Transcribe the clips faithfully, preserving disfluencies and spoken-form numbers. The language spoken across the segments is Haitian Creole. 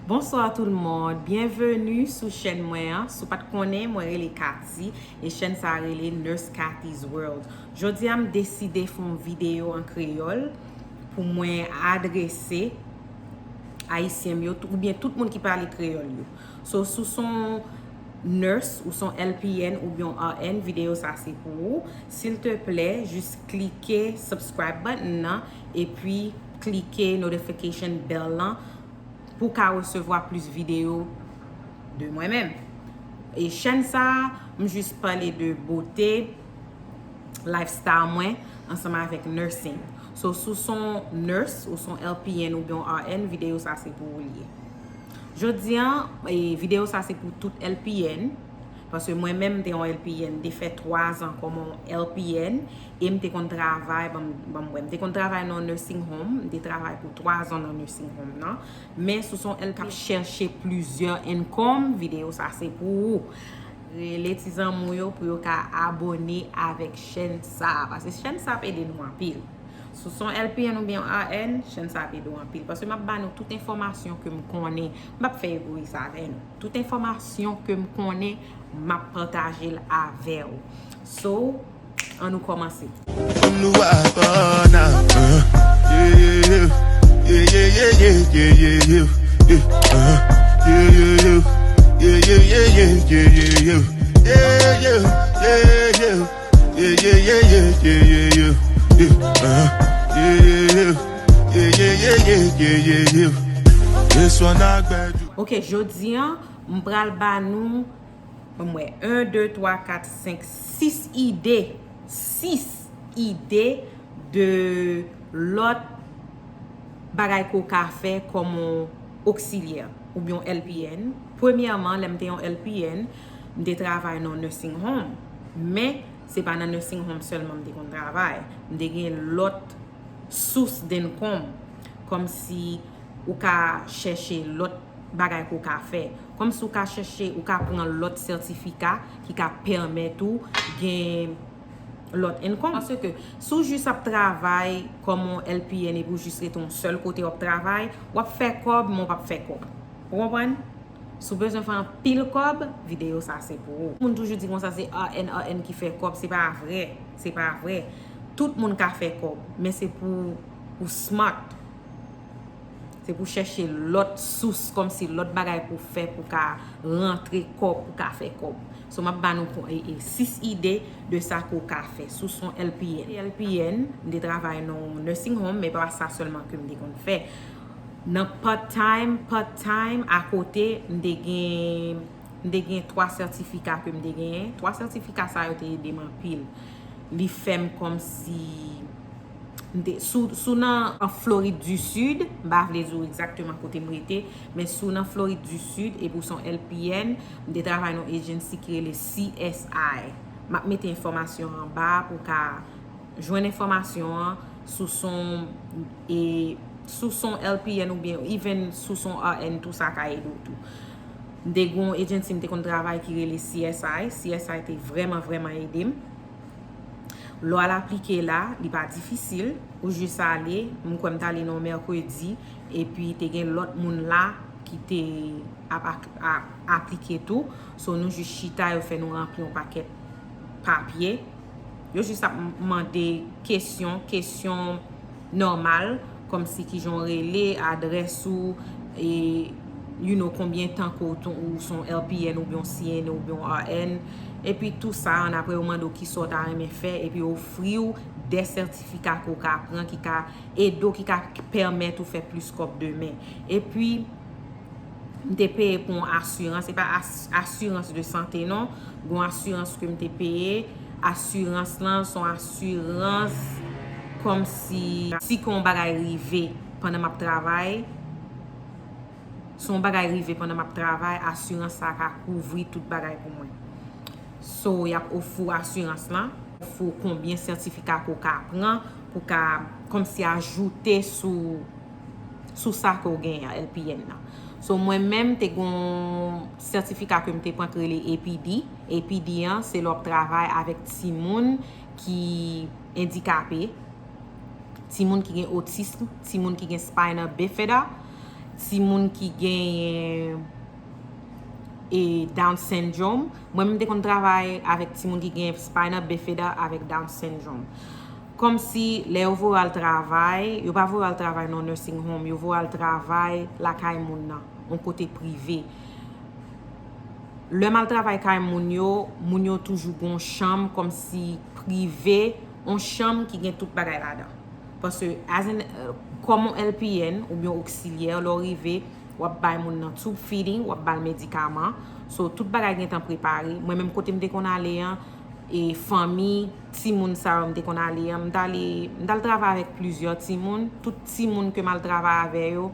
Bonsoir tout le monde, byenveni sou chèn mwen an. Si w pa t konnen, mwen rele Cathy e chèn sa a rele Nurse Cathy's World. Jodi a m deside fè yon videyo an kreyòl pou mwen adrese Ayisyen m yo oubyen tout moun ki pale kreyòl yo. So, si w se yon nurse, ou se yon L P N oubyen yon R N, videyo sa se pou ou. Silteplè, jis klike subscribe button nan epi klike notification bell lan pou w ka resevwa plis videyo de mwen menm. E chèn sa a, m jis pale de bote, lifestyle mwen ansanm avèk nursing. So, si w se yon nurse, ou se yon L P N oubyen yon R N, videyo sa se pou ou li ye. Jodi a, e, videyo sa se pou tout L P N, paske mwen menm m te yon L P N, m te fè twa zan kòm yon L P N, e m te konn travay, ban m, ban m wè, m te konn travay nan nursing home, m te travay pou twa zan nan nursing home nan, men si w se yon L P N k ap chèche plizyè income, videyo sa se pou ou. Rele ti zanmi w yo pou yo ka abòne avèk chèn sa a, paske chèn sa ap ede nou anpil. Si w se yon L P N oubyen R N, chèn sa ap ede w anpil. Paske m ap ba nou tout enfòmasyon ke m konnen. M p ap fè egoyis avè nou. Tout enfòmasyon ke m konnen, m ap pataje l avè w. So, ann nou kòmanse. Ann nou aprann. Ok, jodi a, m pral ba nou, ban m wè, en, de, twa, kat, senk, sis ide, sis ide de lòt bagay ke w ka fè kòm yon oksilyè oubyen yon L P N. Premyèman, lè m te yon L P N, m te travay nan nursing home. Men, se pa nan nursing home sèlman m te konn travay. M te gen lòt sous d'income, kòmsi ou ka chèche lòt bagay ke w ka fè. Kòmsi ou ka chèche, ou ka pran lòt sètifika ki ka pèmèt ou gen lòt income. Paske si w jis ap travay kòm yon L P N epi w jis rete yon sèl kote w ap travay, w ap fè kòb, men w p ap fè kòb. Ou konprann? Si w bezwen fè anpil kòb, videyo sa se pou ou. Moun toujou di konsa se R N, R N ki fè kòb, se pa vre. Se pa vre. Tout moun ka fè kòb, men se pou ou smart. Se pou chèche lòt sous, kòmsi lòt bagay pou fè, pou ka rantre kòb, pou ka fè kòb. So, m ap ba nou kon-, e, e, sis ide de sa ke w ka fè. Si w se yon L P N. L P N, m te travay nan nursing home, men pa sa sèlman ke m te konn fè. Nan part time, part time, akote, m te gen, m te gen twa sètifika ke m te genyen. Twa sètifika sa yo te ede m anpil. Li fè m kòmsi M te, si w, si w nan, an Florid di Sid, m pa vle di w egzakteman kote m rete, men si w nan Florid di Sid epi w se yon L P N, m te travay nan yon agency ki rele C S I. M ap mete enfòmasyon an anba pou w ka jwenn enfòmasyon an, si w se yon, e, si w se yon L P N oubyen even si w se yon R N tou, sa ka ede w tou. M te gen yon agency m te konn travay ki rele C S I. C S I te vrèman, vrèman ede m. Lè w al aplike la, li pa difisil. Ou jis ale, m kwè m t ale nan yon mèkredi, epi te gen lòt moun la ki te ap, ap, ap aplike tou. So, nou jis chita, yo fè nou ranpli yon pakèt papye. Yo jis ap m-, mande kesyon, kesyon nòmal, kòmsi kijan w rele, adrès ou, e, you know, konbyen tan ke w, ou se yon L P N oubyen yon C N A oubyen yon R N, epi tou sa, annapre yo mande w kisa w ta renmen fè, epi yo ofri w de sètifika ke w ka pran, ki ka ede w, ki ka pèmèt ou fè plis kòb demen. Epi, m te peye pou yon asirans, se pa as-, asirans de sante non, gen yon asirans ke m te peye, asirans lan se yon asirans kòmsi, si ke yon bagay rive pandan m ap travay, si yon bagay rive pandan m ap travay, asirans sa ka kouvri tout bagay pou mwen. So, y ap ofri w asirans lan, ofri w konbyen sètifika ke w ka pran, pou w ka, kòmsi ajoute sou sou sa ke w genyen an, L P N nan. So, mwen menm, te gon sètifika ke m te pran ki rele A P D. A P D an, se lè w ap travay avèk timoun ki andikape, timoun ki gen otism, timoun ki gen spina bifida, timoun ki genyen e Down syndrome. Mwen menm te konn travay avèk timoun ki genyen spina bifida avèk Down syndrome. Kòmsi lè yo voye al travay, yo pa voye al travay nan nursing home, yo voye al travay lakay moun nan, yon kote prive. Lè m al travay kay moun yo, moun yo toujou gon chanm kòmsi prive, yon chanm ki gen tout bagay ladan. Paske as an, kòm yon L P N oubyen oksilyè, lè w rive, w ap bay moun nan tube feeding, w ap ba l medikaman. So, tout bagay gentan prepare. Mwen menm kote m te konn ale an, e fanmi timoun sa yo m te konn ale an, m t ale, m t al travay avèk plizyè timoun. Tout timoun ke m al travay avè yo,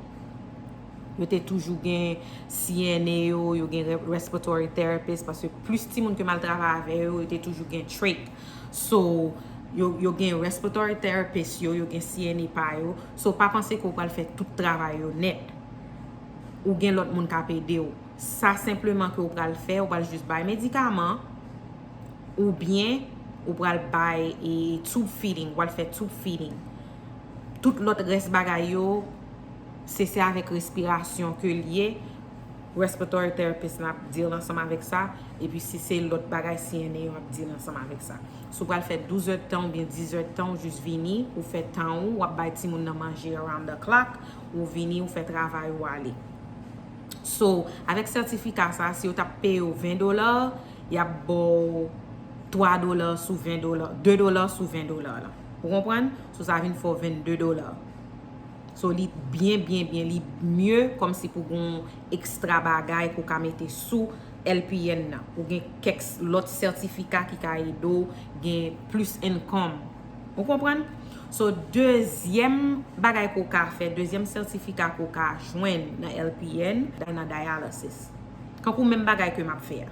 yo te toujou gen C N A yo, yo gen re- respiratory therapist, paske plis timoun ke m al travay avè yo, yo te toujou gen trach. So, yo, yo gen respiratory therapist yo, yo gen C N A pa yo. So, pa panse ke w pral fè tout travay yo nèt. Ou gen lòt moun k ap ede w. Sa senpleman ke w pral fè, w pral jis bay medikaman, oubyen ou pral bay e tube feeding, w pral fè tube feeding. Tout lòt rès bagay yo, se, se avèk respirasyon ke l ye. Respiratory therapist la ap deal ansanm avèk sa, epi si se lòt bagay C N A yo ap deal ansanm avèk sa. Si w pral fè douz èdtan oubyen diz èdtan, ou jis vini, ou fè tan ou, w ap bay timoun nan manje around the clock, ou vini, ou fè travay ou ale. So, avèk sètifika sa, si yo t ap peye w ven dola, y ap ba w twa dola sou ven dola, de dola sou ven dola la. Ou konprann? So, sa vin fè w vennde dola. So, li byen, byen, byen, li mye kòmsi pou gon ekstra bagay ke w ka mete sou L P N nan. Ou gen kèk s- lòt sètifika ki ka ede w gen plis income. Ou konprann? So, dezyèm bagay ke w ka fè, dezyèm sètifika ke w ka jwenn nan L P N, nan dialysis. Kankou menm bagay ke m ap fè a.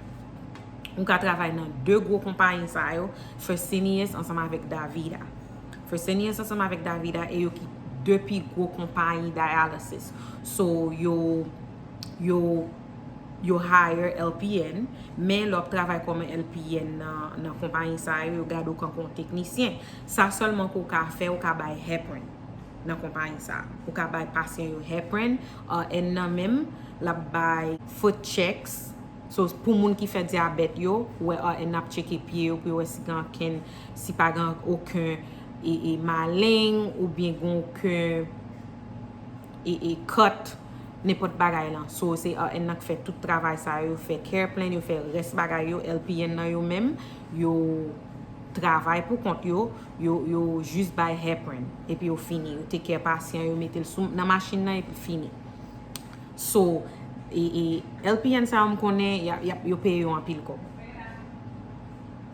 Ou ka travay nan de gwo konpayi sa yo, Fresenius ansanm avèk Davida. Fresenius ansanm avèk Davida e yo ki de pi gwo konpayi dialysis. So, yo, yo, yo hire L P N, men lè w ap travay kòm L P N nan, nan konpayi sa yo, yo gade w kankou yon teknisyen. Sa sèlman ke w ka fè, w ka bay heparin nan konpayi sa. Ou ka bay pasyan yo heparin, R N nan menm, l ap bay foot checks. So, pou moun ki fè dyabèt yo, ou wè R N ap tcheke pye yo pou yo wè si gen ankenn, si pa gen okenn e, e maleng oubyen gen okenn e, e cut, nenpòt bagay lan. So, se R N nan k fè tout travay sa yo, yo fè care plan, yo fè rès bagay yo, L P N nan yo menm, yo travay pou kont yo, yo, yo jis bay heparin, epi yo fini. Yo take care pasyan, yo mete l sou, nan machin nan, epi fini. So, e, e, L P N sa yo m konnen, y a, y a, yo peye yo anpil kòb.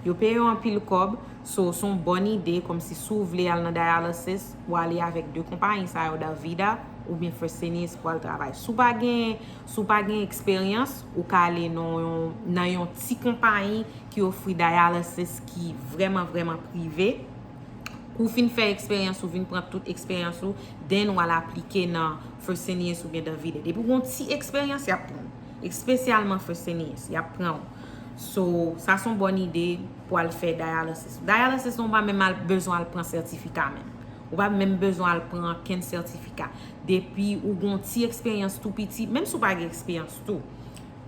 Yo peye yo anpil kòb, so, se yon bòn ide, kòmsi si w vle al nan dialysis, ou ale avèk de konpayi sa yo, Davida oubyen Fresenius pou al travay. Si w pa gen, si w pa gen eksperyans, ou ka ale nan yon, nan yon ti konpayi ki ofri dialysis ki vrèman, vrèman prive. Kou w fin fè eksperyans ou, vin pran tout eksperyans ou, then w al aplike nan Fresenius oubyen Davida. Depi w gen yon ti eksperyans, y ap pran w. Espesyalman Fresenius, y ap pran w. So, sa se yon bòn ide pou al fè dialysis. Dialysis, ou pa menm al, bezwen al pran sètifika menm. Ou pa menm bezwen al pran ankenn sètifika. Depi ou gen yon ti eksperyans tou piti, menm si w pa gen eksperyans tou,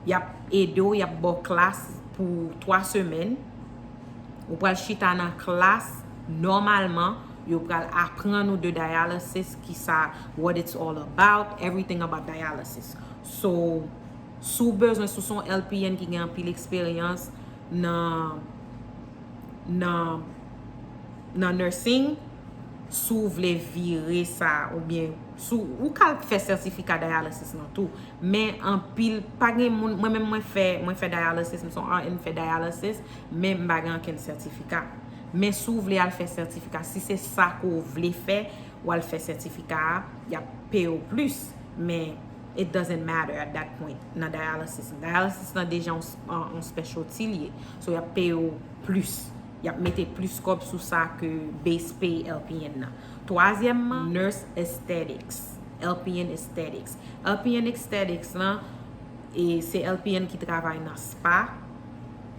y ap ede w, y ap ba w klas pou twa semèn. Ou pral chita nan klas, nòmalman, yo pral aprann ou de dialysis, ki sa, what it's all about, everything about dialysis. So, si w bezwen, si w se yon L P N ki gen anpil eksperyans nan, nan, nan nursing, si w vle vire sa, oubyen si w, ou ka fè sètifika dialysis lan tou, men anpil, pa gen moun, mwen menm mwen fè, mwen fè dialysis, m se yon R N, m fè dialysis, men m pa gen ankenn sètifika. Men si w vle al fè sètifika, si se sa ke w vle fè, w al fè sètifika a, y ap peye w plis, men it doesn't matter at that point nan dialysis. Dialysis lan deja yon, yon, yon specialty li ye. So, y ap peye w plis. Y ap mete plis kòb sou sa ke base pay L P N nan. Twazyèmman, nurse aesthetics, L P N aesthetics. L P N aesthetics lan, e se L P N ki travay nan spa,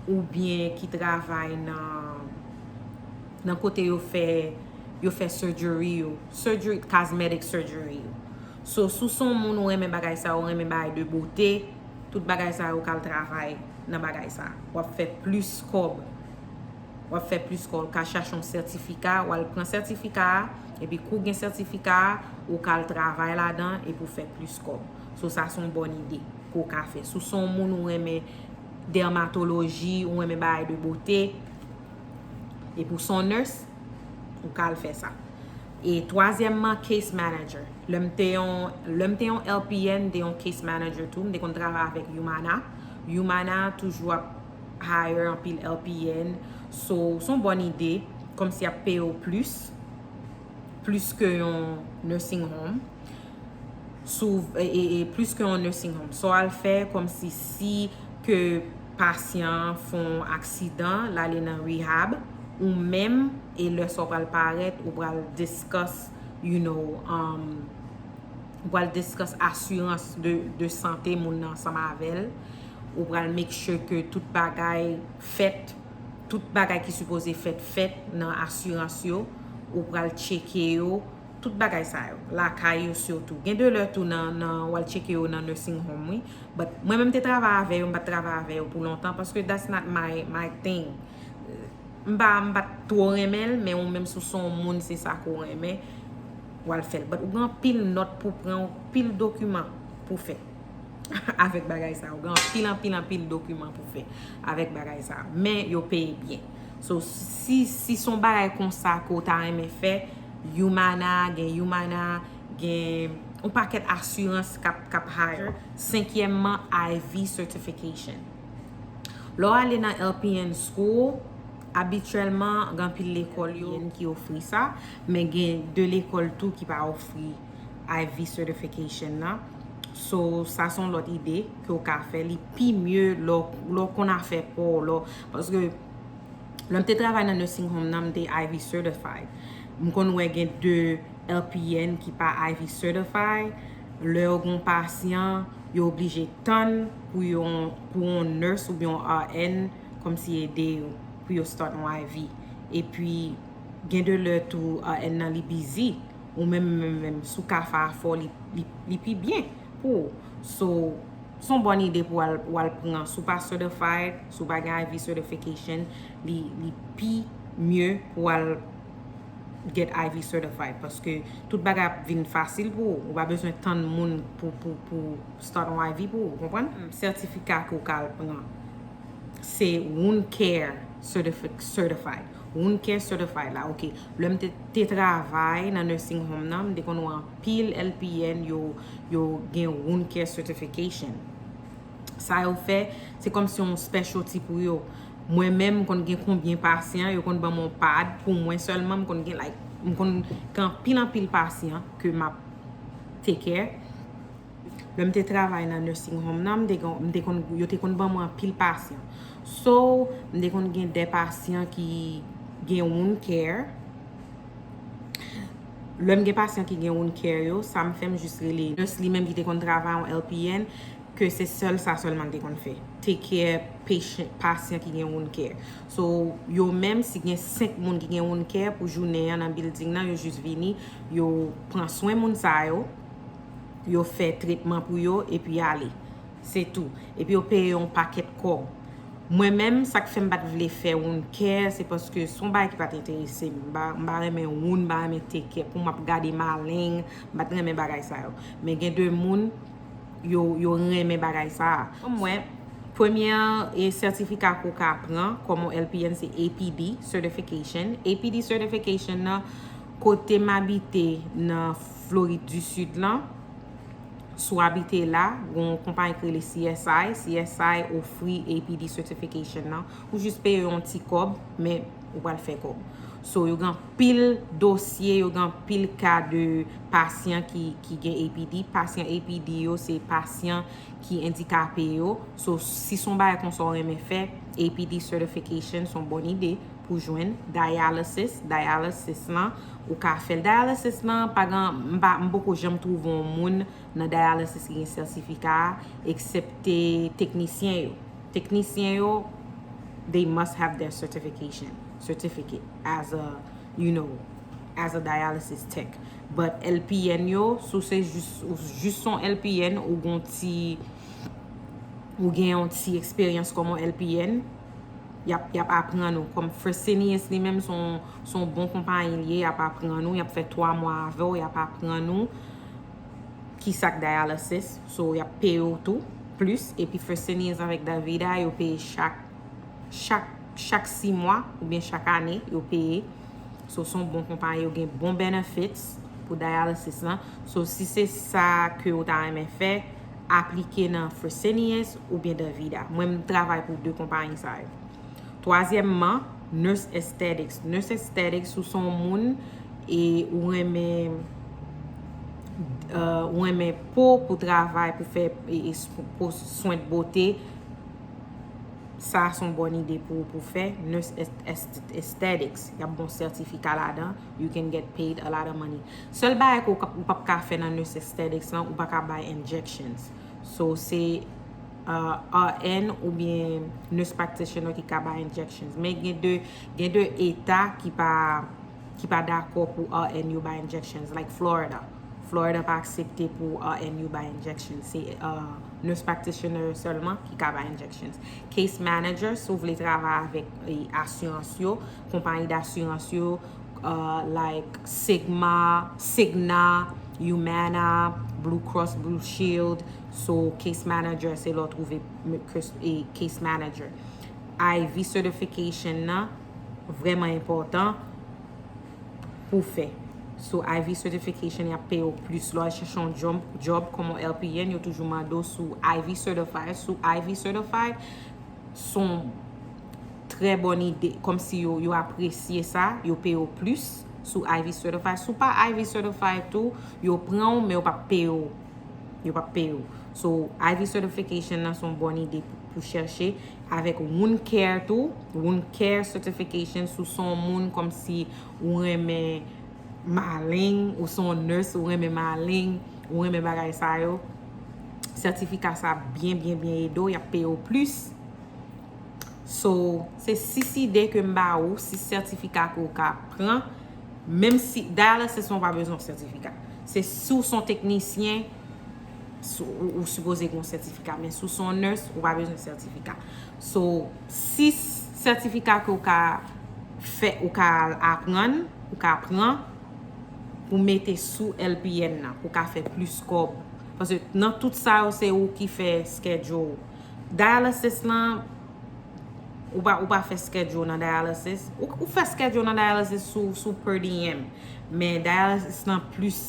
oubyen ki travay nan, nan kote yo fè, yo fè surgery yo, surgery, cosmetic surgery yo. So, si w se yon moun ou renmen bagay sa, ou renmen bagay de bote, tout bagay sa yo, w ka al travay nan bagay sa. W ap fè plis kòb. W ap fè plis kòb, w ka chache yon sètifika, w al pran sètifika a, epi kou w gen sètifika a, ou ka al travay ladan epi w fè plis kòb. So, sa se yon bòn ide ke w ka fè. Si w se yon moun ou renmen dèmatoloji, ou renmen bagay de bote, epi w se yon nurse, ou ka al fè sa. E twazyèmman, case manager. Lè m te yon, lè m te yon L P N, m te yon case manager tou. M te konn travay avèk Humana. Humana toujou ap hire anpil L P N. So, se yon bòn ide, kòmsi y ap peye w plis, plis ke yon nursing home. Sou, e, e, e plis ke yon nursing home. Sa w al fè, kòmsi si ke pasyan an fè yon aksidan, l ale nan rehab, ou menm, e lè sa w pral parèt, ou pral discuss, you know, um, ou pral discuss asirans de, de sante moun nan ansanm avè l. Ou pral make sure ke tout bagay fèt, tout bagay ki sipoze fèt, fèt nan asirans yo. Ou pral tcheke yo, tout bagay sa yo. Lakay yo sitou. Gen de lè tou nan, nan, w al tcheke yo nan nursing home, wi. But mwen menm te travay avè yo, m pa t travay avè yo pou lontan, paske that's not my, my thing. M pa, m pa t twò renmen l, men ou menm si w se yon moun, se sa ke w renmen, w al fè l. But ou gen anpil nòt pou pran, anpil dokiman pou fè avèk bagay sa. Ou gen anpil, anpil, anpil dokiman pou fè avèk bagay sa. Men yo peye byen. So, si, si se yon bagay konsa ke w ta renmen fè, Humana, gen Humana, gen yon pakèt asirans k ap, k ap hire. Senkyèmman, I V certification. Lè w ale nan L P N school, abityèlman, gen anpil lekòl yo ki ofri sa, men gen de lekòl tou ki pa ofri I V certification nan. So, sa se yon lòt ide ke w ka fè. Li pi mye lè w, lè w konn afè pa w, lè w, paske lè m te travay nan nursing home nan, m te I V certified. M konn wè gen de L P N ki pa I V certified. Lè yo gen yon pasyan, yo oblije tann pou yon, pou yon nurse oubyen yon R N kòmsi ede yo, pou yo start yon I V. Epi, gen de lè tou, R N nan li busy. Ou menm, menm, menm, si w ka fè afè w, li, li, li pi byen pou ou. So, se yon bòn ide pou w al, w al pran. Si w pa certified, si w pa gen I V certification, li, li pi mye pou w al get I V certified, paske tout bagay ap vin fasil pou ou. Ou pa bezwen tann moun pou, pou, pou start yon I V pou ou, konprann? Sètifika ke w ka al pran, se Wound Care certifi-, certified. Wound Care certified la, ok. Lè m te, te travay nan nursing home nan, m te konn wè anpil L P N yo, yo gen Wound Care certification. Sa yo fè, se kòmsi yon specialty pou yo. Mwen menm, m konn gen konbyen pasyan, yo konn ban m yon pad pou mwen sèlman, m konn gen, like, m konn gen anpil, anpil pasyan ke m ap take care. Lè m te travay nan nursing home nan, m te, gen- m te konn, yo te konn ban mwen anpil pasyan. So, m te konn gen de pasyan ki gen wound care. Lè m gen pasyan ki gen wound care yo, sa m fè, m jis rele nurse li menm ki te konn travay yon L P N, ke se sèl sa sèlman l te konn fè. Take care patient, pasyan ki gen wound care. So, yo menm, si gen senk moun ki gen wound care pou jounen an nan building nan, yo jis vini, yo pran swen moun sa yo, yo fè tretman pou yo, epi ale. Se tou. Epi yo peye yon pakèt kòb. Mwen menm, sa k fè m pa t vle fè wound care, se paske se yon bagay ki pa t enterese m. M pa, m pa renmen wound, m pa renmen take care. Pou m ap gade maleng, m pa t renmen bagay sa yo. Men gen de moun, yo, yo renmen bagay sa a. Mwen, premye, e, sètifika ke w ka pran kòm yon L P N, se A P D certification. A P D certification nan, kote m abite nan Florid di Sid lan, si w abite la, gen yon konpayi ki rele C S I. C S I ofri A P D certification nan. Ou jis peye yon ti kòb, men ou pral fè kòb. So, yo gen anpil dosye, yo gen anpil ka de pasyan ki, ki gen A P D. Pasyan A P D yo, se pasyan ki andikape yo. So, si se yon bagay konsa w renmen fè, A P D certification se yon bòn ide pou jwenn. Dialysis, dialysis lan, ou ka fè l. Dialysis lan, pa gen, m pa, m poko janm twouve yon moun nan dialysis ki gen sètifika a, eksepte teknisyen yo. Teknisyen yo, they must have their certification, certificate as a, you know, as a dialysis tech. But L P N yo, si w se jis, ou jis yon L P N, ou gon ti, ou gen yon ti eksperyans kòm yon L P N, y ap, y ap aprann ou. Kòm Fresenius li menm, se yon, se yon bon konpayi li ye, y ap aprann ou, y ap fè twa mwa avè w, y ap aprann ou ki sa k dialysis. So, y ap peye w tou plis. Epi Fresenius avèk Davida, yo peye chak, chak, chak sis mwa oubyen chak ane, yo peye. So, se yon bon konpayi, yo gen bon benefits pou dialysis lan. So, si se sa ke w ta renmen fè, aplike nan Fresenius oubyen Davida. Mwen, m travay pou de konpayi sa yo. Twazyèmman, nurse aesthetics. Nurse aesthetics, ou se yon moun e ou renmen, euh, ou renmen po pou travay, pou fè, e, e, pou swen de bote, sa se yon bòn ide pou, pou fè. Nurse aes-, aes-, aesthetics, y ap bon sètifika ladan. You can get paid a lot of money. Sèl bagay ke w ka, ou p ap ka fè nan nurse aesthetics lan, ou pa ka bay injections. So, se, uh, R N oubyen nurse practitioner ki ka bay injections. Men gen de, gen de eta ki pa, ki pa dakò pou R N yo bay injections, like Florida. Florida pa aksepte pou R N yo bay injections. Se, uh, nurse practitioner yo sèlman ki ka bay injections. Case manager, si w vle travay avèk, e, asirans yo, konpayi dasirans yo, uh, like Sigma, Cigna, Humana, Blue Cross Blue Shield. So, case manager, se lè w twouve m-, case, e, case manager. I V certification nan vrèman enpòtan pou fè. So, I V certification, y ap peye w plis. Lè w al chèche yon job, job kòm yon L P N, yo toujou mande w si w I V certified. Si w I V certified, se yon trè bòn ide, kòmsi yo, yo apresye sa, yo peye w plis si w I V certified. Si w pa I V certified tou, yo pran w, men yo p ap peye w. Yo p ap peye w. So, I V certification nan se yon bòn ide pou, pou chèche. Avèk wound care tou, wound care certification, si w se yon moun kòmsi ou renmen maleng, ou se yon nurse, ou renmen maleng, ou renmen bagay sa yo, sètifika sa byen, byen, byen ede w, y ap peye w plis. So, se sis ide ke m ba ou, sis sètifika ke w ka pran, menm si dialysis lan w pa bezwen sètifika. Se si w se yon teknisyen, si w, ou sipoze gen yon sètifika, men si w se yon nurse, ou pa bezwen sètifika. So, sis sètifika ke w ka fè, ou ka al aprann, ou ka pran pou mete sou L P N nan, pou w ka fè plis kòb. Paske nan tout sa yo, se ou ki fè schedule. Dialysis lan, ou pa, ou pa fè schedule nan dialysis. Ou, ou fè schedule nan dialysis sou, sou per diem. Men dialysis lan plis.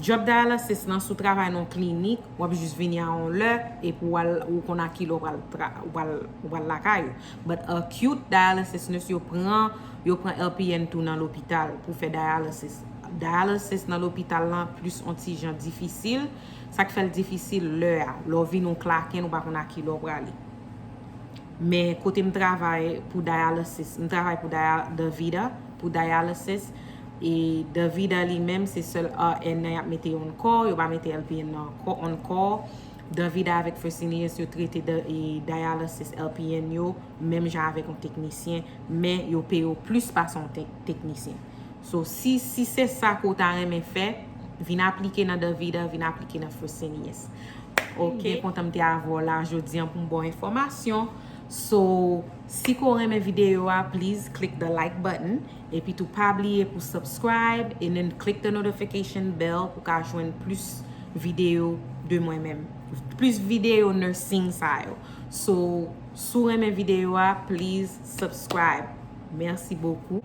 Job dialysis lan, si w travay nan yon klinik, w ap jis vini a yon lè, epi w al, ou konn a ki lè w pral tra-, w pral, w pral lakay ou. But acute dialysis nurse, yo pran, yo pran L P N tou nan lopital pou fè dialysis. Dialysis nan lopital lan plis yon ti jan difisil. Sa k fè l difisil lè a. Lè w vini w klaken, ou pa konn a ki lè w prale. Men kote m travay pou dialysis, m travay pou dia-, Davida, pou dialysis. E Davida li menm, se sèl R N nan y ap mete on call, yo pa mete L P N nan ankò, on call. Davida avèk Fresenius, yo trete da-, e dialysis L P N yo, menm jan avèk yon teknisyen, men yo peye w plis pase yon tek-, teknisyen. So, si, si se sa ke w ta renmen fè, vin aplike nan Davida, vin aplike nan Fresenius. Ok, kontan m te avè w la jodi an pou m ba w enfòmasyon. So, si ke w renmen videyo a, please click the like button. Epi tou, pa bliye pou subscribe and then click the notification bell pou ka jwenn plis videyo de mwen menm. Plis videyo nursing sa yo. So, si w renmen videyo a, please subscribe. Mèsi bokou.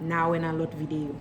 N a wè nan lòt videyo.